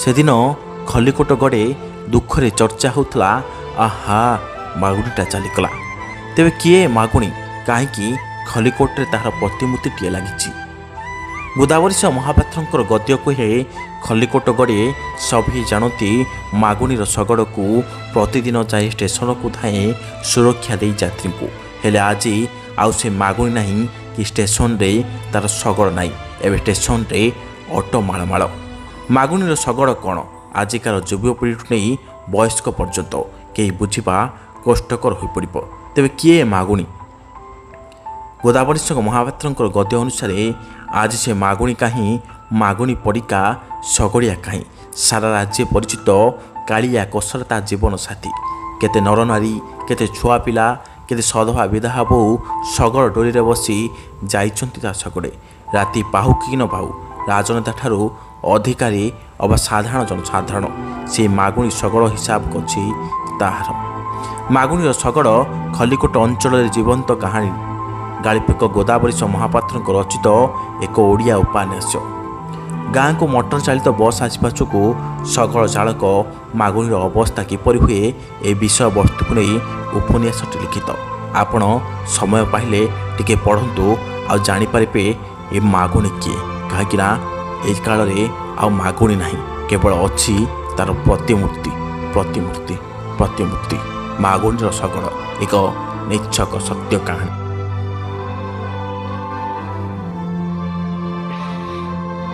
ସେଦିନ ଖଲିକୋଟ ଗଡ଼େ ଦୁଃଖରେ ଚର୍ଚ୍ଚା ହେଉଥିଲା, ଆହା, ମାଗୁଣିଟା ଚାଲିଗଲା। ତେବେ କିଏ ମାଗୁଣି? କାହିଁକି ଖଲିକୋଟରେ ତାହାର ପ୍ରତିମୂର୍ତ୍ତିଟିଏ ଲାଗିଛି? ଗୋଦାବରୀଶ ମହାପାତ୍ରଙ୍କର ଗଦ୍ୟ କହିଲେ ଖଲିକୋଟ ଗଡ଼େ ସଭିଏଁ ଜାଣନ୍ତି, ମାଗୁଣିର ଶଗଡ଼କୁ ପ୍ରତିଦିନ ଯାଇ ଷ୍ଟେସନକୁ ଧାଏଁ ସୁରକ୍ଷା ଦେଇ ଯାତ୍ରୀଙ୍କୁ। ହେଲେ ଆଜି ଆଉ ସେ ମାଗୁଣି ନାହିଁ କି ଷ୍ଟେସନରେ ତାର ଶଗଡ଼ ନାହିଁ। ଏବେ ଷ୍ଟେସନରେ ଅଟୋ ମାଳମାଳ। ମାଗୁଣିର ଶଗଡ଼ କ'ଣ, ଆଜିକାର ଯୁବପିଢ଼ିଠୁ ନେଇ ବୟସ୍କ ପର୍ଯ୍ୟନ୍ତ କେହି ବୁଝିବା କଷ୍ଟକର ହୋଇପଡ଼ିବ। ତେବେ କିଏ ଏ ମାଗୁଣି? ଗୋଦାବରୀଶ ମହାପାତ୍ରଙ୍କର ଗଦ୍ୟ ଅନୁସାରେ ଆଜି ସେ ମାଗୁଣି କାହିଁ, ମାଗୁଣି ପଡ଼ିକା ଶଗଡ଼ିଆ କାହିଁ? ସାରା ରାଜ୍ୟ ପରିଚିତ କାଳିଆ କୋଶର ତା ଜୀବନ ସାଥୀ। କେତେ ନରନାରୀ, କେତେ ଛୁଆ ପିଲା, କେତେ ସଧବା ବିଧବା ବୋହୂ ଶଗଡ଼ ଡୋରିରେ ବସି ଯାଇଛନ୍ତି ତା ଶଗଡ଼େ। ରାତି ପାହୁ କି ନ ପାହୁ, ରାଜନେତା ଠାରୁ ଅଧିକାରୀ ଅବା ସାଧାରଣ ଜନସାଧାରଣ ସେ ମାଗୁଣି ଶଗଡ଼ ହିସାବ କରିଛି ତାହାର। ମାଗୁଣିର ଶଗଡ଼ ଖଲିକୋଟ ଅଞ୍ଚଳରେ ଜୀବନ୍ତ କାହାଣୀ। ଗାଳ୍ପିକ ଗୋଦାବରୀଶ ମହାପାତ୍ରଙ୍କ ରଚିତ ଏକ ଓଡ଼ିଆ ଉପନ୍ୟାସ। ଗାଁକୁ ମଟର ଚାଳିତ ବସ୍ ଆସିବା ଯୋଗୁଁ ଶଗଡ଼ ଚାଳକ ମାଗୁଣିର ଅବସ୍ଥା କିପରି ହୁଏ, ଏ ବିଷୟବସ୍ତୁକୁ ନେଇ ଉପନ୍ୟାସଟି ଲିଖିତ। ଆପଣ ସମୟ ପାଇଲେ ଟିକେ ପଢ଼ନ୍ତୁ ଆଉ ଜାଣିପାରିବେ ଏ ମାଗୁଣି କିଏ। କାହିଁକିନା ଏ କାଳରେ ଆଉ ମାଗୁଣି ନାହିଁ, କେବଳ ଅଛି ତାର ପ୍ରତିମୂର୍ତ୍ତି, ପ୍ରତିମୂର୍ତ୍ତି, ପ୍ରତିମୂର୍ତ୍ତି। ମାଗୁଣିର ଶଗଡ଼ ଏକ ନିଚ୍ଛକ ସତ୍ୟ କାହାଣୀ।